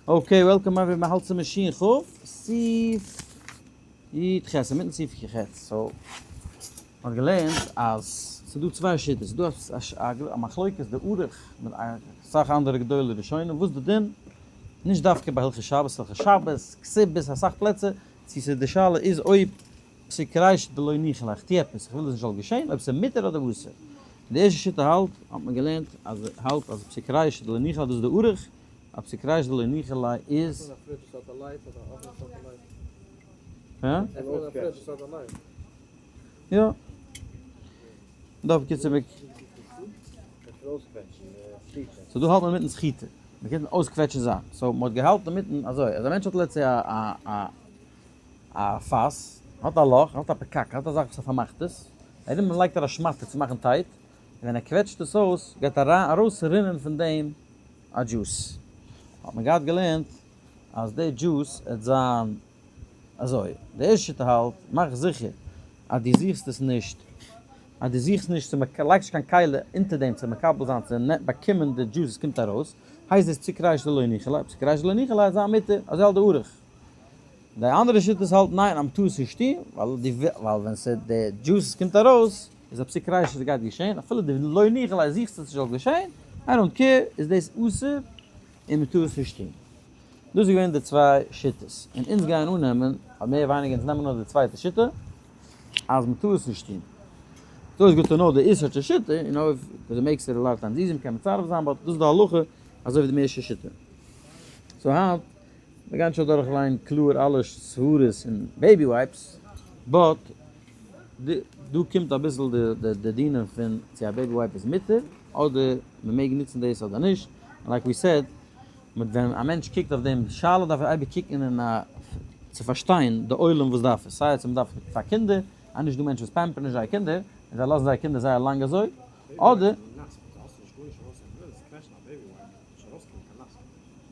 Okay, welcome everyone, מ'האלט צום מאשין כ', סעיף י ח, אינמיטן סעיף י ח, so, מ'האט געלערנט אז ס'איז דא צוויי שיטות, ס'איז דא א מחלוקת די ערוך מיט אסאך אנדערע גדולי ראשונים, וואס די דין, נישט דווקא ביי הלכות שבת, הלכות שבת, כתובות, אסאך פלעצער, צו ס'איז די שאלה איז אויב פסיק רישא דלא ניחא ליה, איך טו עפעס, איך וויל עס נישט זאל געשען, אויב ס'איז מותר אדער אסור. די ערשטע שיטה האלט, האט מען געלערנט, אז האלט אז פסיק רישא דלא ניחא ליה דאס איז די ערוך, א פסיק רישא דלא ניחא ליה איז. הא? יא. דארף קיצור מ. So דא האלט מען מיטן סחיטה. מ'קען אויסקוועטשן זיין. So מ'האט געהאלטן אינמיטן אזוי, אז א מענטש האט let's say א א א פאס, האט א לאך, האט א פקק, האט א זאך וואס ער פארמאכט עס, ארום לייגט ער א שמאטע צו מאכן tight, און ווען ער קוועטשט עס אויס גייט אריין ארויס רינען פון דעם א דזשוס. האט מען געהאט געלערנט אז די דזשוס עט זיין אזוי, די ערשטע שיטה האלט, מאך זיכער אז דו זוכסט עס נישט, אז דו זוכסט נישט צו לייגסט נישט קיין כלי אונטער דעם צו מקבל זיין צו באקומען די דזשוס וואס קומט ארויס, הייסט דאס פסיק רישא דלא ניחא ליה, פסיק רישא דלא ניחא ליה איז זיין מותר, אזוי האלט די ערוך. די אנדערע שיטות האלטן ניין אז מ'טאר עס נישט טון, ווייל די ווייל ווען ס'איז די דזשוס וואס קומט ארויס איז א פסיק רישא ס'גייט געשען, אפילו די לא ניחא ליה זוכסט עס נישט זאל געשען, I don't care, איז דאס אסור און מ'טאר עס נישט טון. דאס איז געווען די צוויי שיטות, און אונז גייען אננעמען, אדער מער ווייניגער אונז נעמען אן די צווייטע שיטה, אז מ'טאר עס נישט טון. So it's good to know די איסור של שיטה, you know, because it makes it a lot of times easier, מ'קען מצרף זיין, but דאס איז די הלכה אזוי ווי די ערשטע שיטה. So היינט, מיר גייען נישט אדורך ליינען קלאר אלע סברות אין baby wipes, but דא קומט אביסל די דינים פון צו א baby wipe איז מותר, אדער מ'מעג נוצן דאס אדער נישט, און like we said, מיט ווען א מענטש קוקט אויף דעם שאלה דארף ער אייביג קוקן אין א צו פארשטיין די עולם וואס דארף עס, סיי צו מ'דארף פאר קינדער, אז נישט דא מענטשן וואס pamper ן נישט זייער קינדער, און זיי לאזן זייער קינדער זייער לאנג אזוי, אדער.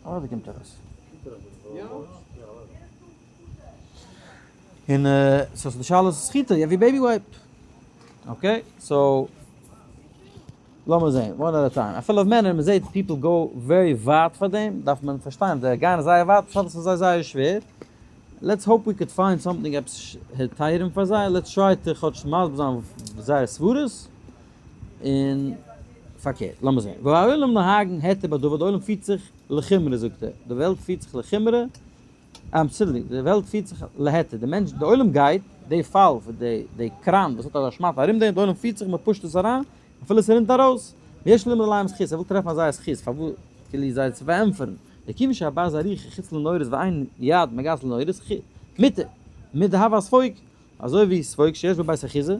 אדער קומט ארויס. און so די שאלה איז סחיטה, ווי baby wipe. Okay, so לאמיר זעהן, one at a time. אפילו אויף מענער, מען זעהט people go very ווייט פאר דעם, דארף מען פארשטיין, זיי גייען זייער ווייט, פשט איז פאר זיי זייער שווער. Let's hope we could find something עפעס היתרים פאר זיי, let's try to כאטש מסביר זיין זייער סברות, און פארקערט, לאמיר זעהן. והעולם נוהגין היתר בדבר, די עולם פירט זיך לחומרא זאגט ער, די וועלט פירט זיך לחומרא, אבסולוטלי, די וועלט פירט זיך להיתר, די מענטש, די עולם גייט, די פאל פון די די קראן וואס האט אזא שמאטע ארום דעם, די עולם פירט זיך מען push ט עס אריין, אפילו עס רינט ארויס, ויש לומר עליהם זכות, ער וויל טרעפן אזא זכות, פארוואס, כאילו זיי צו פארענטפערן, דכיוון שהבית ארוכה חוץ לנורות ואין יד מגעת לנורות, מותר, מדהוה אספוג, אזוי ווי ספוג שיש בבית אחיזה,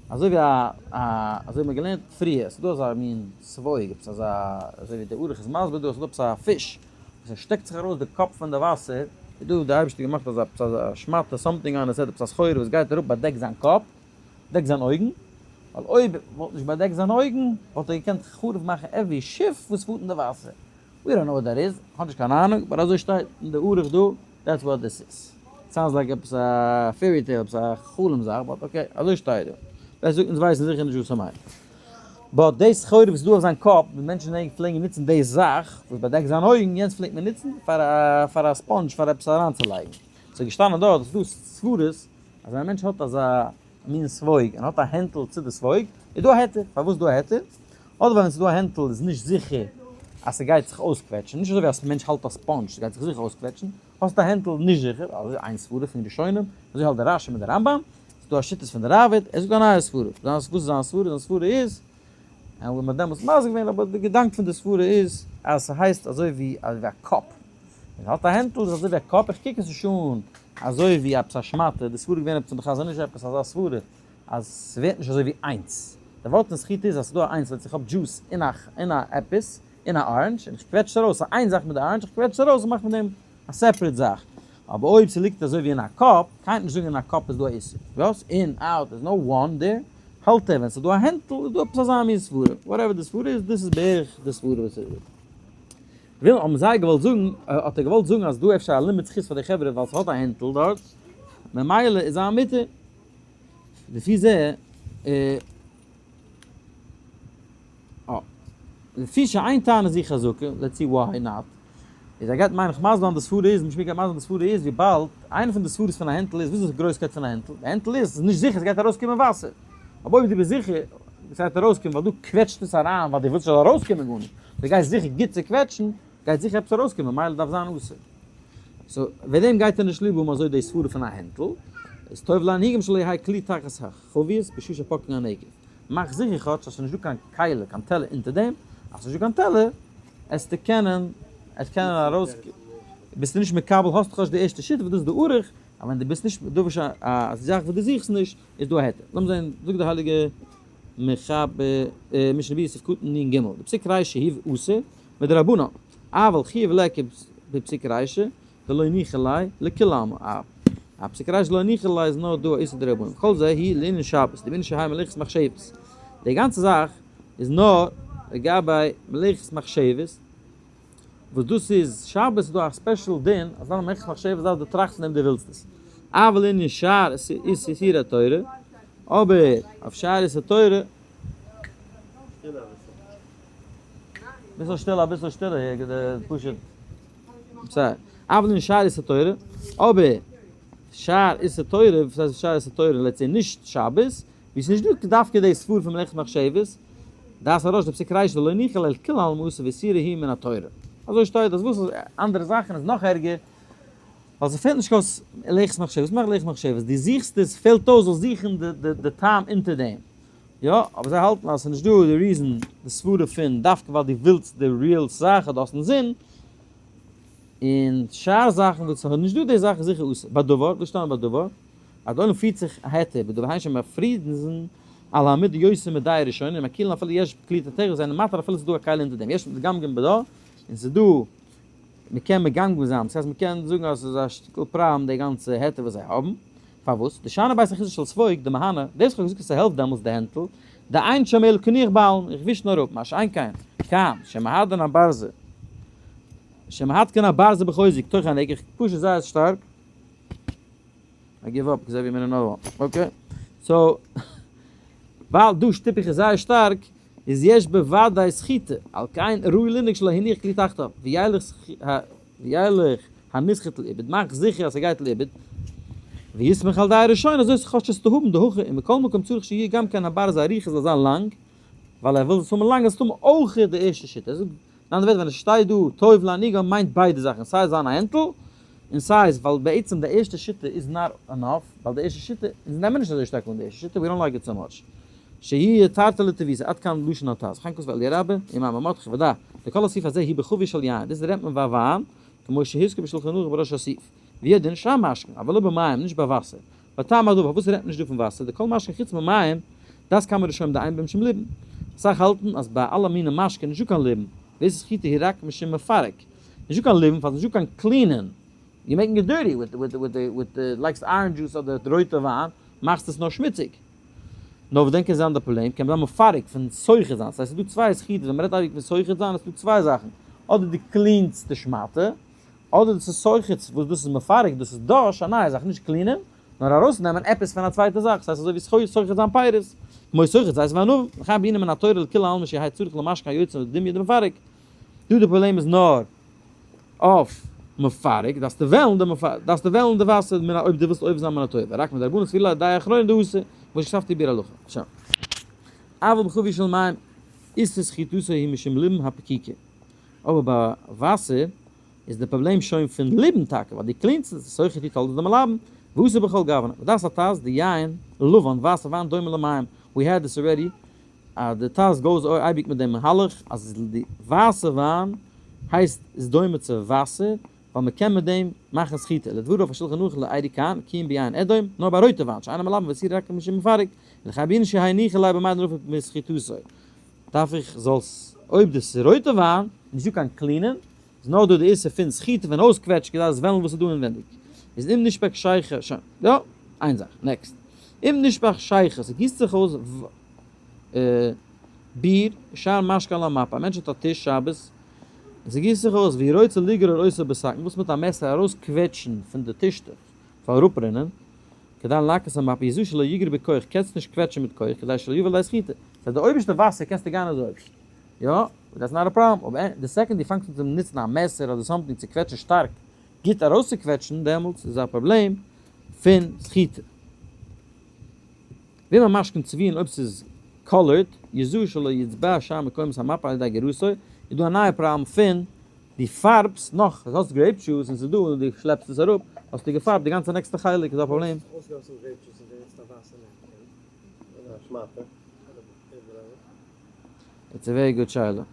אזוי ווי א א אזוי האט מען געלערנט פריער, ס'איז דא אזא מין ספוג, עפעס אזא, אזוי ווי די ערוך איז מסביר דא, ס'איז דא עפעס א פיש וואס עס שטעקט זיך ארויס די קאפ פון די וואסער, איז דא די אייבערשטער געמאכט אזא עפעס אזא שמאטע something on עס עפעס א סחורה וואס גייט אראפ באדעקט זיין קאפ, דעקט זיין אויגן, ווייל אויב וואלט נישט באדעקט זיין אויגן וואלט ער געקענט חרוב מאכן every שיף וואס פארט אין די וואסער, we don't know what that is, כ'האב נישט קיין אהנונג, but אזוי שטייט אין די ערוך דא. That's what this is. Sounds like עפעס א fairy tale, עפעס א חלום זאך, but okay, אזוי שטייט דא. ווער זאגט אונז ווייסן זיכער נישט וואס ער מיינט. But די סחורה וואס איז דא אויף זיין קאפ, ווי מענטשן פלעגן נוצן די זאך וואס באדעקט זיין אויגן, יענץ פלעגט מען נוצן פאר א פאר א sponge פאר עפעס אריינצולייגן. ס'איז געשטאנען דארט, ס'איז דא סברות אז ווען א מענטש האט אזא מין ספוג און האט א הענטל צו די ספוג, איז דא א היתר. פארוואס איז דא א היתר? אדער ווען עס איז דא א הענטל איז נישט זיכער אז ס'גייט זיך אויסקוועטשן, נישט אזוי ווי א מענטש האלט א sponge ס'גייט זיך זיכער אויסקוועטשן, האסט א הענטל נישט זיכער, אזוי איין סברה פון ראשונים, אזוי האלט דער רשי מיט דער רמב"ם, ס'איז דא א שיטות פון דער ראב"ד, ער זאגט א נייע סברה, וואס איז זיין סברה? זיין סברה איז, און מ'האט דעמאלטס מסביר געווען, אבער די געדאנק פון די סברה איז אז ס'הייסט אזוי ווי א cup, ווען ס'האט א הענטל איז אזוי ווי א cup, איך קוק עס נישט אן אזוי ווי עפעס א שמאטע, די סברה איז געווען עפעס פון די חזון איש עפעס אזא סברה. אז ס'ווערט נישט אזוי ווי איינס. די ווארט אין סחיטה איז אז ס'איז דא א איינס ווען איך האב דזשוס אין א אין א עפעס, אין א orange, און איך קוועטש עס ארויס, ס'איז איין זאך מיט די orange, איך קוועטש עס ארויס און מאך מיט דעם א separate זאך. אבער אויב ס'ליגט אזוי ווי אין א cup, קען איך נישט זאגן אין א cup איז דא א איסור. וואס? In, out, איז no one there. האלט ער ווען ס'איז דא א הענטל איז דא עפעס אזא מין סברה. Whatever די סברה איז, דאס איז בערך די סברה וואס איז דא. וויל האבן זיי געוואלט זאגן, האט ער געוואלט זאגן אז דא אפשר א לימוד זכות פאר די חברה ווייל ס'האט א הענטל דארט, ממילא איז א מותר. לפי זה, לפי שאין טענה זו חזקה, let's see why not. איז ער גייט מיין איך מסביר זיין די סברה איז, נישט מיר גייט מסביר זיין די סברה איז, וויבאלד איינע פון די סברות פון א הענטל איז, וואס איז די גרויסקייט פון א הענטל? די הענטל איז, ס'איז נישט זיכער ס'גייט ארויסקומען וואסער. אבער אויב דו ביסט זיכער ס'גייט ארויסקומען ווייל דו קוועטשט עס אריין ווייל דו ווילסט ס'זאל ארויסקומען גארנישט, דו גייסט זיכער גוט צוקוועטשן, גייט זיכער עפעס ארויסקומען, מילא דארף זיין אסור. so וועגן דעם גייט ער נישט ליב האבן אזוי די סברה פון א הענטל, איז טוב להנהיגם שלא יהא כלי תחת החבית בשעה שפוקקין הנקב. מאך זיכער כאטש אז ס'איז נישטא קיין כלי, קיין טעלער אונטער דעם, אז ס'איז נישטא קיין טעלער, עסטו קענען, עס קענען ארויס, ביסטו נישט מקבל, האסט כאטש די ערשטע שיטה וואס דאס איז די ערוך, אז ווען דו ביסט נישט דורש א זאך וואס דו זוכסט נישט, איז דא א היתר. לאמיר זען, זאגט די הייליגע מחבר, משנה ברורה סעיף קטן נ ג, די פסיק רישא הוא אסור מדרבנן, אבל חיוב ליכא בפסיק רישא דלא ניחא ליה לכולי עלמא, א פסיק רישא דלא ניחא ליה איז נאר דא א איסור דרבנן, כל זה הוא לענין שבת, דבענין שהאי מלאכת מחשבת, די גאנצע זאך איז נאר לגבי מלאכת מחשבת, וואס דאס איז שבת איז דא א special דין אז דיין מלאכת מחשבת דארף דו טראכסן וועם דו ווילסט עס, אבל לענין שאר איסורי התורה, אבער אויף שאר איסור תורה. אביסל שטילער אביסל שטילער הער פשוט בסדר, אבל לענין שאר איסור תורה, אבער שאר איסור תורה, וואס הייסט שאר איסור תורה, let's say נישט שבת, ווי ס'איז נישט דא דווקא די סברא פון מלאכת מחשבת, דעת הראש דפסיק רישא דלא ניחא ליה לכולי עלמא אסור ואיסורא היא מן התורה. אזוי שטייט אז וואס איז אנדערע זאכן איז נאך ערגער, ווייל ס'פעלט נישט אויס מלאכת מחשבת, וואס מאכט מלאכת מחשבת? דו זוכסט עס, פעלט אויס זאלסט זוכן די טעם אונטער דעם. יא, אבער זיי האלטן אז ס'איז נישט דא די reason, די סברא פון דווקא ווייל דו ווילסט די real זאך אדער האסט אינזין, און שאר זאכן וואס ס'איז נישט דא די זאך איז זיכער אסור. בדבר, וואס שטייט בדבר? אז די עולם פירט זיך א היתר בדבר הן שמפריזין על המידה יותר מדעה ראשונה און מקילין אפילו יש כלי תחתיו זענען מתיר אפילו ס'איז דא א כלי אונטער דעם יש מגמגום בדה און ס'איז דא מ'קען מגמגם זיין דאס הייסט מ'קען זאגן אז ס'איז א שטיקל פראבלעם די גאנצע היתר וואס זיי האבן פארוואס דשאני בית אחיזה של ספוג דמהנא דאס כ'האב געזאגט אז ס'העלפט דעמאלטס די הענטל דאין שם אלא קניח בעלמא איך וויש נאר אפ מה שאין כן כאן שמהדרין הברזה שמהדקין הברזה בחוזק תוך הנקב איך push עס זייער שטארק. I give up, because every minute another one. Okay. So, ווייל דא שטופ איך עס זייער שטארק, איז יש בוודאי סחיטה, על כן ראוי לנהוג שלא הניח כלי תחתיו, וילך הנסחט לאיבוד, מאך זיכער אז ס'גייט לאיבוד, ויסמך על דעה ראשונה, אזוי איז כאטש עס צו האבן דהכא, ומכל מקום צריך שיהיה גם כן הברז אריכות זאל זיין לאנג, ווייל ער וויל עס האבן לאנג, אז עס האבן אויך די ערשטע שיטה. ער זאגט, אין אנדערע ווערטער ווען עס שטייט דא טוב להנהיגה מיינט ביידע זאכן, סיי זיין א הענטל, און סאיז ווייל בעצם די ערשטע שיטה איז not enough, ווייל די ערשטע שיטה, אונז נעמען נישט אזוי שטארק אן די ערשטע שיטה, we don't like it so much. שיהיה תרתי לטביסה, עד כאן לשון הטז, וכן כתב אלי' רבה, ומאמר מרדכי ודע, דכל הסעיף הזה היא בחבי של יין, דאס רעדט מען ביי וויין, כמו שהוזכר בשלחן ערוך בראש הסעיף. וידין שאר משקין, אבל לא במים, נישט ביי וואסער. וטעם הדבר, פארוואס רעדט מען נישט דא פון וואסער, דכל משקין חוץ ממים, דעת כמה ראשונים דאין בהם שום ליבון. אסאך האלטן אז ביי אלע מיני משקה נישטא קיין ליבון, ואיסור סחיטה היא רק משום מפרק. נישטא קיין ליבון פאר נישטא קיין clean ען, you making it dirty with with with with די לייגסט orange juice אדער רויטע וויין מאכסט עס נאר שמוציג. נאר וואס דען קען זיין די פראבלעם? קען זיין מפרק פון סוחט זיין, ס'הייסט ס'איז דא צוויי סחיטות, ווען מ'רעדט אייביג פון סוחט זיין איז דא צוויי זאכן, אדער דו clean סט די שמאטע, אדער דאס איז סוחט וואס דאס איז מפרק, דאס איז דש א נייע זאך, נישט clean ען, נאר ארויסנעמען עפעס פון א צווייטע זאך, ס'הייסט אזוי ווי סוחט זיין פירות, כמו סוחט זית וענבים, וכן בעינן מן התורה לכולי עלמא שיהא צריך למשקה היוצא דומיא דמפרק. דא די פראבלעם איז נאר אויף מפרק, דארפסטו וועלן די מפרק, דארפסטו וועלן די וואסער מן אויב דו ווילסט עובר זיין מן התורה, רק מדרבנן סבירא ליה דעה אחרונה דאסור, כמו שכתבתי ביאור הלכה. שוין. אבל בחבי של מים איסור סחיטתו היא משום ליבון הפקיקה. אבער ביי וואסער איז די פראבלעם שוין פון ליבון טאקע, ווייל דו clean סט עס, סוחט היא תולדה דמלבן, ואסור בכל גוונא. ודעת הטז דיין לבן, ווייסע וויין דומה למים, we had this already, אז די טז goes אייביג מיט דעם מהלך אז די ווייסע וויין הייסט איז דומה צו וואסער ווייל מען קען מיט דעם מאכן סחיטה, לדבריו השולחן ערוך לעיירי כאן כי אם ביין אדום, נאר ביי רויטע וויין שאינו מלבן ואסור רק משום מפרק, ולחייבין שהאי ניחא ליה במאי דנפק מסחיטתו. דארף איך זאלסט אויב דאס איז רויטע וויין, נישט דא קיין clean ען, איז נאר דא די איסור פון סחיטה פון אויסקוועטשן כדי זאלסט וועלן וואס איז דא אינווענדיג. איז אם נשפך שכר שוין. יא, איין זאך, next. אם נשפך שכר, ס'גיסט זיך אויס ביר, שאר משקה על המפה, א מענטש האט א טיש שבת, און ס'גיסט זיך אויס והוא רוצה לגרור אותו בסכין, וואס מיט א מעסער ארויסקוועטשן פון די טישטוך, ס'זאל אראפרינען, כדי לנקות המפה, יזהר שלא יגרור בכח, קענסט נישט קוועטשן מיט כח, כדי שלא יבא לידי סחיטה. ס'הייסט די אויבערשטע וואסער קענסטו גיין אזוי, יא? That's not a problem. אבער the second דו פאנגסט אן צו נוצן א מעסער אדער something צו קוועטשן שטארק גוט ארויסצוקוועטשן, דעמאלטס איז א פראבלעם פון סחיטה. ואם המשקין צבועין, אויב ס'איז colored, יזהר שלא יצבע שאר מקומות המפה על ידי גירתו, איז דא א נייע פראבלעם פון דו פארבסט נאך, דו האסט grape juice און ס'איז דא און דו שלעפסט עס אראפ, האסטו געפארבט די גאנצע נעקסטע חלק, איז דא א פראבלעם. אויסגעגאסן grape juice און גענוצט א ווייסע napkin אדער א שמאטע אדער whatever. It's a very good שאלה.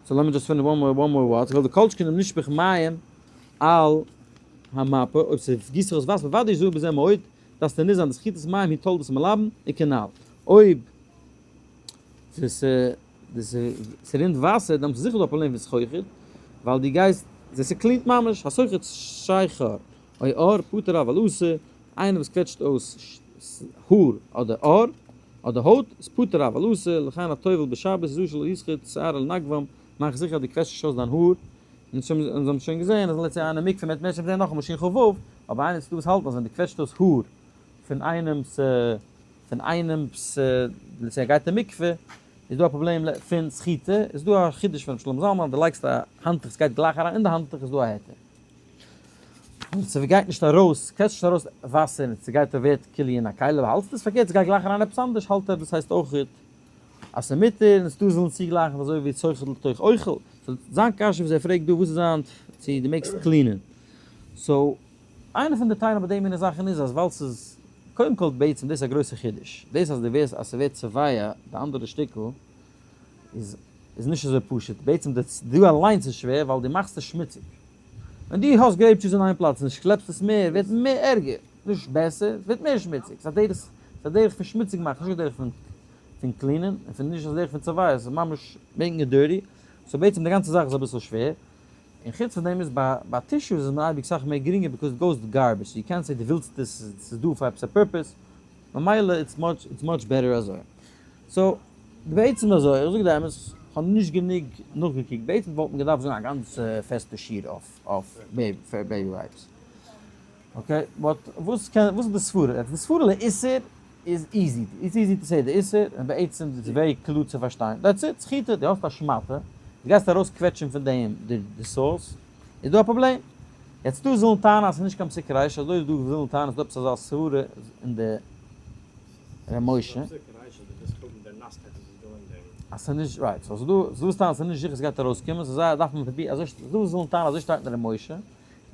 So לאמיר just finish one more ווארט. איך וויל די כל שכן אם נשפך מים על המפה, אויב ס'גיסט זיך אויס וואסער, ודאי יזהר בזה מאוד, דארפסטו נישט זיין דסחיטת מים היא תולדת מלבן וכנ"ל. אויב ס'רינט וואסער, דאן איז זיכער דא א פראבלעם פון סחוכת, ווייל דו גייסט, ס'קלינט ממש, הסוחט שכר או עור פטור אבל אסור, איינער וואס קוועטשט אויס האר אדער עור אדער הויט איז פטור אבל אסור, לכן הטובל בשבת איז אסור לסחוט שער לנגבם, מאך זיכער אז דו קוועטשט נישט אויס דיין האר, אונז האבן שוין געזען אז let's say איינער מקווה מעט מענטשן זעהן נאכאמאל שין כ"ו, אבער איינער ס'דא וואס האלטן אז ווען דו קוועטשט אויס האר פון איינעמ'ס פון איינעמ'ס let's say ער גייט אין מקווה איז דא א פראבלעם פון סחיטה, איז דא א חידוש פון ר' שלמה זלמן אז דו לייגסט א האנטוך ס'גייט גלייך אריין אין די האנטוך איז דא א היתר. און ס'גייט נישט ארויס, ס'קוועטשט נישט ארויס וואסער און ס'גייט ווערט כאילו אין א כלי, האלטסט עס פארקערט ס'גייט גלייך אריין עפעס אנדערש האלט ער דאס הייסט אויך אז ס'מותר און ס'דא זאלן צוגלייכן אזוי ווי סוחט לתוך אוכל, so זיין קשיא וואס ער פרעגט דא וואס איז זיין צו דו מעגסט clean ען, so איינע פון די טענות ביי די מיני זאכן איז אז ווייל ס'איז קודם כל בעצם דאס איז א גרויסע חידוש, דאס אז דו ווערסט אז ס'ווערט צובע די אנדערע שטיקל איז איז נישט אזוי פשוט, בעצם די דו אליינס איז שווער ווייל דו מאכסט עס שמוציג, ווען דו האסט grape juice אין איין פלאץ און שלעפסט עס מער ווערט מער ערגער, נישט בעסער, עס ווערט מער שמוציג, ס'איז א דרך, ס'איז א דרך פון שמוציג מאכן, נישט א דרך פון פון clean ען, און פון נישט א דרך פון צובע, עס איז ממש making it dirty, so בעצם די גאנצע זאך איז אביסל שווער, און חוץ פון דעם איז ביי ביי tissues איז מען אייביג סאך מער גרינגער because it goes to garbage, so דו קענסט זיי דו ווילסט עס, ס'איז דא פאר עפעס א purpose, ממילא it's much it's much better אזוי. So בעצם אזוי, איך זאג די אמת, כ'האב נישט גענוג נאכגעקוקט, בעצם וואלט מען געדארפט זאגן א גאנצע פעסטע שיעור אויף אויף baby wipes. Okay, but וואס קען, וואס איז די סברה? די סברה לאיסור איז easy, it's easy to say די איסור, און בעצם איז very קלאר צו פארשטיין, that's it, סחיטה, דו האסט א שמאטע, דו גייסט ארויס קוועטשן פון דעם די sauce, איז דא א פראבלעם. יעצט דא זאלן טענה'ן אז ס'איז נישט קיין פסיק רישא, אזוי איז דא זאלן טענה'ן אז ס'איז דא עפעס אזא סברה אין די ר' משה. אז ס'איז נישט, right, so ס'איז דא, ס'איז דא וואס טענה'ן אז ס'איז נישט זיכער ס'גייט ארויסקומען, so זיי דארף מען פרובירן, אזוי, ס'איז דא וואס זאלן טענה'ן אזוי שטייט אין ר' משה.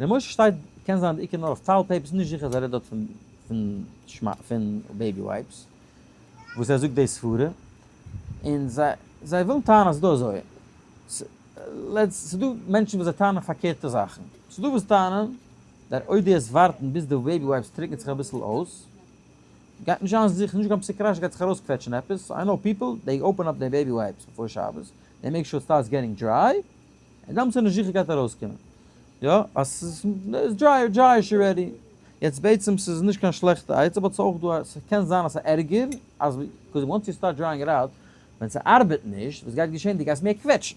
ר' משה שטייט, קען זיין די עיקר נאר אויף towel papers, נישט זיכער אז ער רעדט דארט פון פון פון baby wipes, וואס ער זאגט די סברה, און זיי זיי ווילן טענה'ן אז ס'איז דא אזוי, let's, ס'איז דא מענטשן וואס זיי טענה'ן פארקערטע זאכן, ס'איז דא וואס טענה'ן that אויב דו וועסט ווארטן ביז די baby wipes טריקנט זיך אביסל אויס, גייט נישט זיין זיכער, נישט קיין פסיק רישא גייט זיך ארויסקוועטשן עפעס, I know people, they open up their baby wipes before שבת, they make sure it starts getting dry, און דאמאלס איז נישט זיכער גייט ארויסקומען. יא, אז ס'איז dry, dryish already. יעצט בעצם ס'איז נישט קיין שלעכטע עצה, but ס'איז אויך דא א, ס'קען זיין אז ס'איז ערגער, אז, because once you start drying it out, ווען ס'ארבעט נישט, וואס גייט געשען? דו גייסט מער קוועטשן.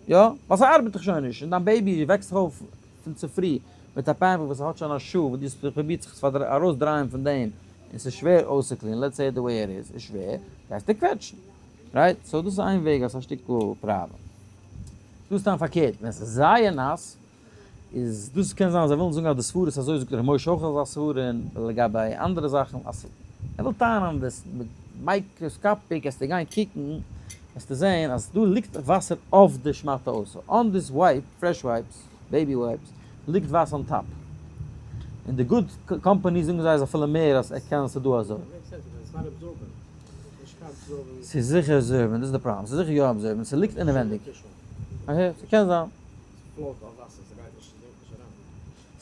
יא, ווייל ס'ארבעט דאך שוין נישט, און דיין baby וועקט זיך אויף פון צופרי מיט א pamper וואס האט שוין א שעה וואס דו האסט פרובירט זיך צו ארויסדרייען פון דעם, און ס'איז שווער אויסצו clean ען, let's say the way it is, איז שווער, גייסטו קוועטשן. Right? So דאס איז איין וועג אז ס'איז א שטיקל פראבלעם. דא איז סתם פארקערט, ווען ס'איז זייער נאס, איז דאס קען זיין אז זיי ווילן זאגן אז די סברה איז אזוי זאגט ר' משה אויך אזא סברה און לגבי אנדערע זאכן אז ער וויל טענה'ן דאס מיט microscopic וועסטו גיין קוקן וועסטו זעהן אז דא ליגט וואסער אויף די שמאטע אויס so on this wipe fresh wipes baby wipes ליגט וואסער on top און די good company זאגן זיי אז אפילו מער אז ער קען עס איז דא אזוי. ס'איז זיכער absorbent, דאס איז די פראבלעם, ס'איז זיכער יא absorbent, ס'ליגט אינעווענדיג. אהה, ס'קען זיין.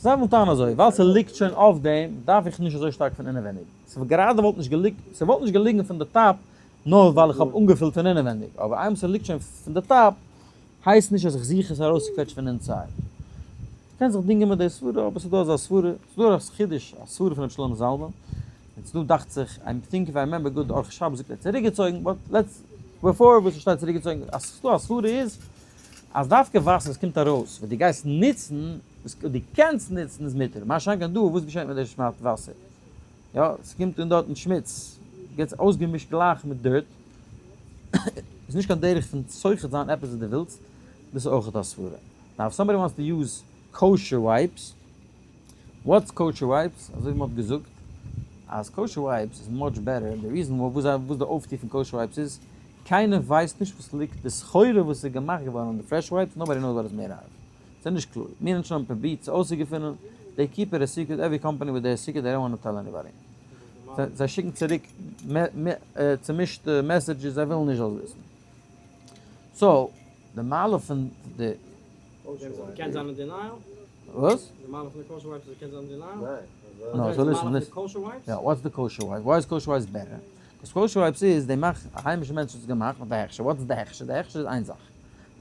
זיי וואלטן טענה'ן אזוי, ווייל ס'ליגט שוין אויף דעם, דארף איך נישט אזוי שטארק פון אינעווענדיג. ס'גראדע וואלט נישט געליגט, ס'וואלט נישט געליגן פון די top, נאר ווייל איך האב אנגעפילט פון אינעווענדיג. אבער איינמאל ס'ליגט שוין פון די top, הייסט נישט אז איך זוך עס ארויסצוקוועטשן פון inside. מ'קען זיך דינגען מיט די סברה, אבער ס'איז דא אזא סברה, ס'איז דא א חידוש, א סברה פון רבי שלמה זלמן, און ס'איז דא דאכט זיך, I think if I remember good, די אורחות שבת זאגט ער האט צוריקגעצויגן, but let's, before וואס ס'שטייט צוריקגעצויגן, אז ס'איז דא א סברה איז, אז דווקא וואסער וואס קומט ארויס וואס דו גייסט נוצן, וואס דו קענסט נוצן איז מותר, מה שאין כן דא, וואס געשעט מיט די שמאט וואסער? יא, ס'קומט אן דארטן שמוץ, געטס אויסגעמישט גלייך מיט dirt, איז איז נישט קיין דרך פון סוחט זיין עפעס וואס דו ווילסט, דאס איז אויך א סברה. Now, if somebody wants to use kosher wipes, what's kosher wipes? אזוי ווי מ'האט געזאגט אז kosher wipes איז much better, די reason וואס די אויפטו פון kosher wipes איז, קיינער ווייסט נישט וואס ליגט די סחורה וואס איז געמאכט געווארן אין די fresh wipes, nobody knows what it's made out of. ס'איז נישט קלאר. מיר האבן שוין פרובירט צו אויסצוגעפינען, they keep it a secret, every company with their secret, they don't want to tell anybody. זיי שיקן צוריק צומישטע messages, זיי ווילן נישט זאלסט וויסן. So, די מעלה פון די. קען זיין אין denial? וואס? די מעלה פון די kosher wipes איז קען זיין אין denial? No, so listen, listen. יא, what's the kosher wipe? Why is kosher wipes better? Because kosher wipes איז, די מאכט, א היימישע מענטש האט עס געמאכט מיט א הכשר. What's די הכשר? די הכשר איז איין זאך.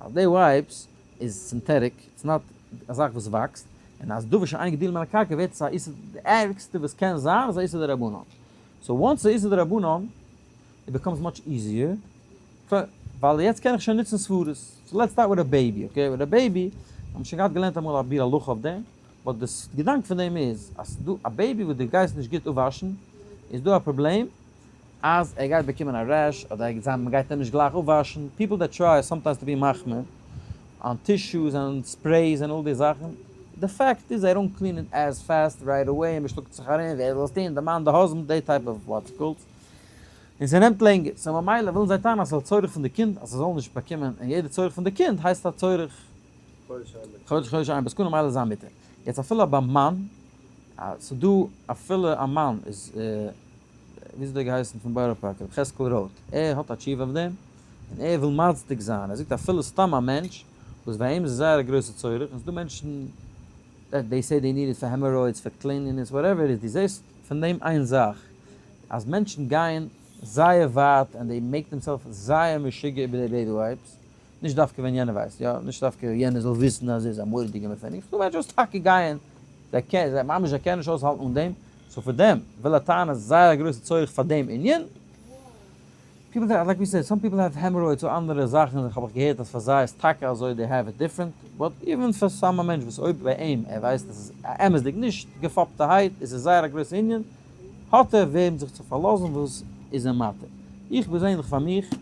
אז די wipes איז synthetic, it's not א זאך וואס וואקסט, און אז דבר שאין גידולו מן הקרקע ווערט עס א איסור, די ערגסטע וואס קען זיין איז א איסור דרבנן. So once ס'איז איסור דרבנן, it becomes much easier, ווייל יעצט קען איך שוין נוצן סברות. So let's start with a baby, okay? With a baby, האבן שוין געהאט געלערנט אמאל א ביאור הלכה אויף דעם, but די געדאנק פון דעם איז, אז ס'איז דא א baby וואס דו גייסט נישט גוט אפוואשן, איז דא א פראבלעם אז ער גייט באקומען א rash, אדער מ'גייט אים נישט גלייך אפוואשן. People that try sometimes to be מחמיר on tissues and sprays און all די זאכן, די fact איז זיי don't clean it as fast right away, און מ'שלאגט זיך ארום ווער זאל עס טון, די מאן, די husband, די type of what's called. און ס'נעמט לענגער, so ממילא ווילן זיי טענה'ן אז ס'איז א צורך פון די קינד אז ס'זאל נישט באקומען, און יעדע צורך פון די קינד הייסט א צורך חודש חודש אין בסכנה ממילא זיין מותר. יעצט אפילו ביים מאן, ס'דא אפילו א מאן איז, ווי איז דער געהייסן פון בארא פארק, ר' חזקאל רוט, ער האט א תשובה אויף דעם, און ער וויל מצדיק זיין, ער זאגט אפילו סתם א מענטש וואס ביי אים איז עס זייער א גרויסע צורך, און ס'דא מענטשן they say they need it for hemorrhoids, for cleanliness, whatever it is, דו זעסט פון דעם איין זאך, אז מענטשן גייען זייער ווייט and they make themselves זייער משוגע איבער די baby wipes, נישט דווקא ווען יענער ווייסט, יא, נישט דווקא יענער זאל וויסן אז ער איז א מורא'דיגע מפונק, ס'דא מענטשן וואס טאקע גייען, זיי קענען, זיי ממש זיי קענען נישט אויסהאלטן אן דעם, so פאר דעם וויל ער טענה'ן זייער א גרויסע צורך פאר דעם ענין. People that, like we said, some people have hemorrhoids אדער אנדערע זאכן, האב איך געהערט אז פאר זיי איז טאקע אזוי, they have it different, but even פאר סתם א מענטש וואס אויב ביי אים ער ווייסט אז עס איז אמת'דיג נישט געפאפטערהייט, איז עס זייער א גרויסע ענין, האט ער וועם זיך צו פארלאזן וואס איז אים מתיר. איך פערזענליך פאר מיך,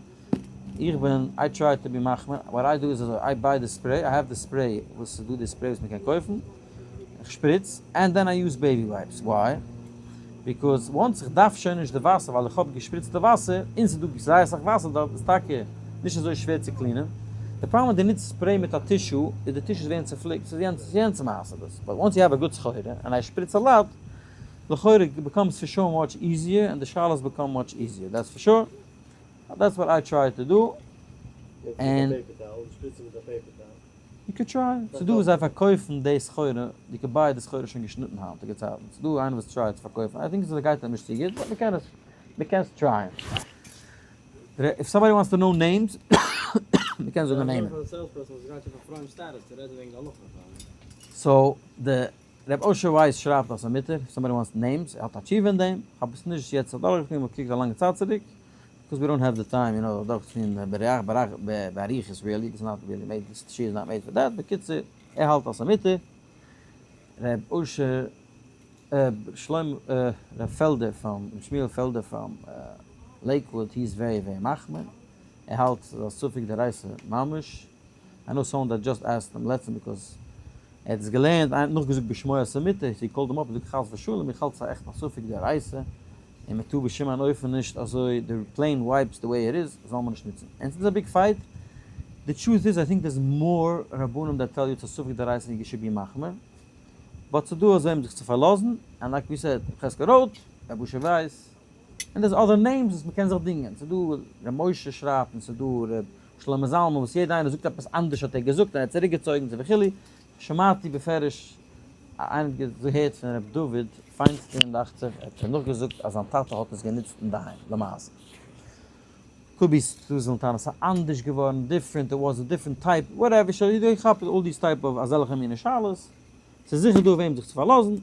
איך בין, I try to be מחמיר, what I do איז אזוי, I buy the spray, I have the spray, וואס ס'איז דא די spray וואס מ'קען קויפן, איך שפריץ, and then I use baby wipes, why? Because once איך דארף שוין נישט די וואסער ווייל איך האב געשפריצט די וואסער, און ס'איז דא זייער אסאך וואסער דארט, איז טאקע נישט אזוי שווער צו clean ען. די פראבלעם ווען דו נוצט spray מיט א tissue איז די tissues ווערן צופליקט, ס'איז יענץ יענץ מעשה דאס, but once you have a good סחורה, און I שפריץ a lot, לכאורה becomes for sure much easier און די שאלות become much easier, that's for sure, that's what I try to do, און. You could try, ס'דא וואס זיי פארקויפן די סחורה, דו קען buy די סחורה שוין געשניטן היינטיגע צייטן, ס'דא איינער וואס try ט צו פארקויפן, I think ס'גייט אים נישט צו גוט, but מ'קען עס, מ'קען עס try ען. If somebody wants to know names, מ'קען זאגן נעמען. So די ר' אשר ווייס שרייבט אז ס'מותר, if somebody wants names, ער האט א תשובה אין דעם, כ'האב עס נישט יעצט אדורכגעטון, כ'האב געקוקט א לאנגע צייט צוריק, because we don't have the time you know אדורכצוטון באריכות really, it's not really made, this שיעור is not made for that, בקיצור, ער האלט אז ס'מותר, ר' אשר, ר' שלמה, ר' פעלדער from, ר' שמואל פעלדער from לעיקוואוד, he is very very מחמיר, ער האלט ס'איז א ספק דאורייתא ממש, I know someone that just asked him לעצטענס because ער האט עס געלערנט, איינער האט נאכגעזאגט בשמו אז ס'מותר, he called him up און זאגט חס ושלום איך האלט ס'איז עכט א ספק דאורייתא, און מען טאר בשום אין אופן נישט אזוי די plain wipes the way it is זאל מען נישט נוצן, און ס'איז א big fight, די truth איז I think there's more רבנים that tell you ס'איז א ספק דאורייתא און you should be מחמיר, but ס'איז דא אזוי אים זיך צו פארלאזן, and like we said ר' חזקאל רוט, ר' אשר ווייס, און there's other names וואס מ'קען זיך דינגען, ס'איז דא ר' משה שרייבט און ס'איז דא ר' שלמה זלמן וואס יעדע איינער זאגט עפעס אנדערש האט ער געזאגט און ער האט צוריק געצויגן צו וכו', שמעתי בפירוש איינער האט געהערט פון ר' דוד פיינסטין דאכט זיך, ער האט נאכגעזאגט אז זיין טאטע האט עס גענוצט אינדערהיים למעשה. Could be ס'זאלן טענה'ן ס'איז אנדערש געווארן, different, it was a different type, whatever, שוין איך כאפ all these type of אזעלכע מיני שאלות, ס'איז זיכער דא וועם זיך צו פארלאזן,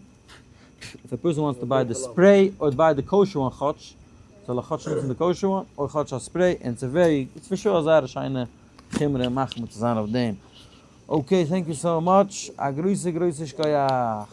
if a person wants to buy the spray or buy the kosher one כאטש, זאל ער כאטש נוצן די kosher one, אדער כאטש א spray, און ס'איז very, it's for sure א זייער א שיינע חומרא מחמיר צו זיין אויף דעם. Okay, thank you so much, א גרויסע גרויסע שכוח.